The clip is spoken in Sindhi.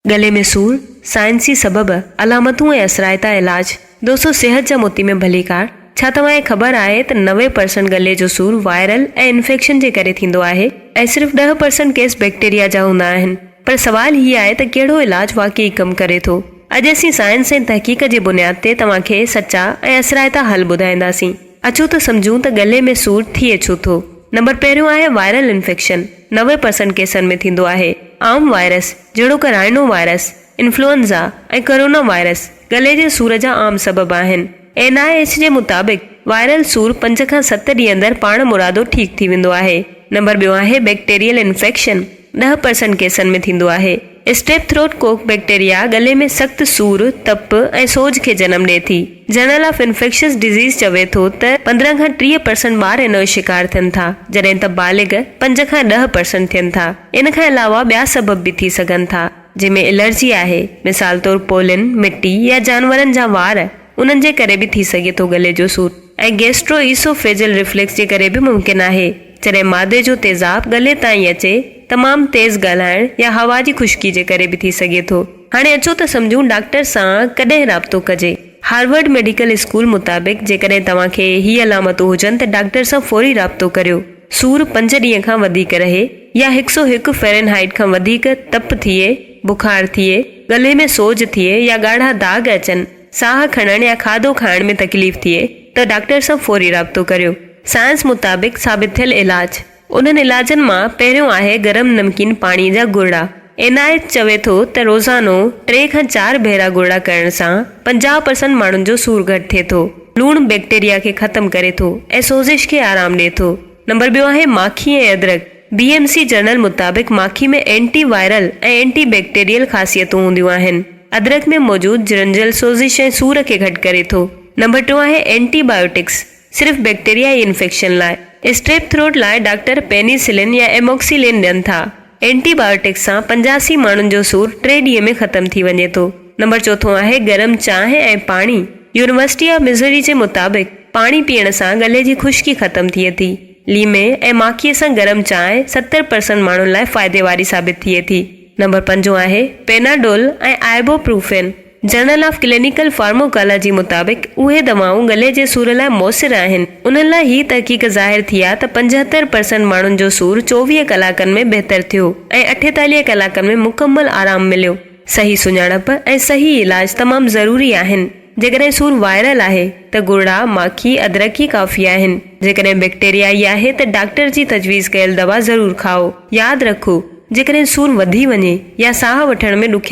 ڳلي ۾ سور، سائنسي سبب، علامتون ۽ اثرائتا علاج. دوستو صحت جا موتي ۾ ڀليڪار. ڇا توهان کي خبر آهي ته 90% ڳلي جو سور وائرل ۽ انفيڪشن جي ڪري ٿيندو آهي ۽ صرف 10% ڪيس بيڪٽيريا جا هوندا آهن. پر سوال هي آهي ته ڪهڙو علاج واقعي ڪم ڪري ٿو؟ اڄ اسين سائنس ۽ تحقيق جي بنياد تي توهان کي سچا ۽ اثرائتا حل ٻڌائينداسين. اچو ته سمجهون ته ڳلي ۾ سور ٿئي ڇو ٿو. نمبر پهريون آهي وائرل انفيڪشن 90% ڪيسن ۾ ٿيندو آهي. عام وائرس جهڙوڪ rhino virus, influenza ۽ corona virus ڳلي جي سور جا عام سبب آهن. اين I H جي مطابق وائرل سور پنج کان ست ڏينهن اندر پاڻ مرادو ٺيڪ ٿي ويندو آهي. نمبر ٻيو آهي بيڪٽيريل انفيڪشن 10% ڪيسن ۾ ٿيندو آهي. اسٽريپ ٿروٽ ڪوڪ بيڪٽيريا ڳلي ۾ سخت سور، تپ ۽ سوڄ کي جنم ڏئي ٿي. جرنل آف انفيڪشس ڊزيز چوي ٿو ته 15 کان 30% ٻار ان جو شڪار ٿين ٿا، جڏهن ته بالغ پنج کان 10% ٿين ٿا. ان کان علاوه ٻيا سبب به ٿي سگهن ٿا، جنهن ۾ الرجي آهي، مثال طور پولين، مٽي يا جانورن جا وار، انهن جي ڪري به ٿي سگهي ٿو ڳلي جو سور ۽ گيسٽرو ايسوفيجل ريفلڪس جي ڪري به ممڪن آهي، جڏهن معدي جو تيزاب ڳلي تائين اچي، تمام تيز ڳالهائڻ يا هوا جي خشڪي جي ڪري به ٿي سگهي ٿو. هاڻي اچو ته سمجهون ڊاڪٽر سان ڪڏهن رابطو ڪجي. هارورڊ ميڊيڪل اسڪول مطابق جيڪڏهن توهان کي هي علامتون هجن ته ڊاڪٽر سان فوري رابطو ڪريو. سور پنج ڏينهن کان وڌيڪ رهي يا هڪ سئو هڪ فيرن هائيٽ کان وڌيڪ تپ ٿئي، بخار ٿئي، ڳلي ۾ سوڄ ٿئي يا ڳاڙها داغ اچن، ساهه کڻڻ يا کاڌو کائڻ ۾ تڪليف ٿئي ته ڊاڪٽر سان فوري رابطو ڪريو. سائنس مطابق ثابت ٿيل علاج انهن علاجن مان پهريون آهي گرم نمڪين پاڻي جا گرڙا. اين I H چوي ٿو ته روزانو ٽي کان چار ڀيرا گرڙا ڪرڻ سان 50% ماڻهن جو سور گهٽ ٿئي ٿو. لوڻ بيڪٽيريا کي ختم ڪري ٿو ۽ سوزش کي آرام ڏئي ٿو. نمبر ٻيو آهي ماکي ۽ ادرڪ. بي ايم سي جرنل مطابق ماکي ۾ اينٽي وائرل ۽ اينٽي بيڪٽيريل خاصيتون هونديون آهن. ادرڪ ۾ موجود جرنجل سوزش ۽ سور کي گهٽ ڪري ٿو. نمبر ٽيون آهي اينٽي بايوٽڪس صرف بيڪٽيريائي انفيڪشن لاء. اسٽريپ ٿروٽ لاء ڊاڪٽر پينيسلين يا ايموڪسيلين ڏين ٿا. اينٽي بايوٽڪس سان 85 ماڻهن جو سور ٽي ڏينهن ۾ ختم ٿي وڃي ٿو. نمبر چوٿون آهي گرم چانهه ۽ پاڻي. يونيورسٽي آف مزوري جي مطابق پاڻي پيئڻ سان ڳلي جي خشڪي ختم ٿئي ٿي. ليمي ۽ ماکيء سان گرم چانهه 70% ماڻهن لاء فائدي واري ثابت ٿئي ٿي. نمبر پنجون آهي Panadol ۽ ibuprofen. Journal of clinical pharmacology مطابق اهي دوائون ڳلي جي سور لاء موثر آهن. انهن لاء هي تحقيق ظاهر ٿي آ ته 75% ماڻهن جو سور 24 ڪلاڪن ۾ بهتر ٿيو ۽ 48 ڪلاڪن ۾ مڪمل آرام مليو. صحيح سڃاڻپ ۽ صحيح علاج تمام ضروري آهن. جيڪڏهن سور وائرل آهي ته گرڙا، ماکي، ادرڪ ئي ڪافي آهن. جيڪڏهن بيڪٽيريائي آهي ته ڊاڪٽر جي تجويز ڪيل دوا ضرور کائو. ياد رکو، جيڪڏهن سور وڌي وڃي يا ساهه وٺڻ ۾ ڏکيائي.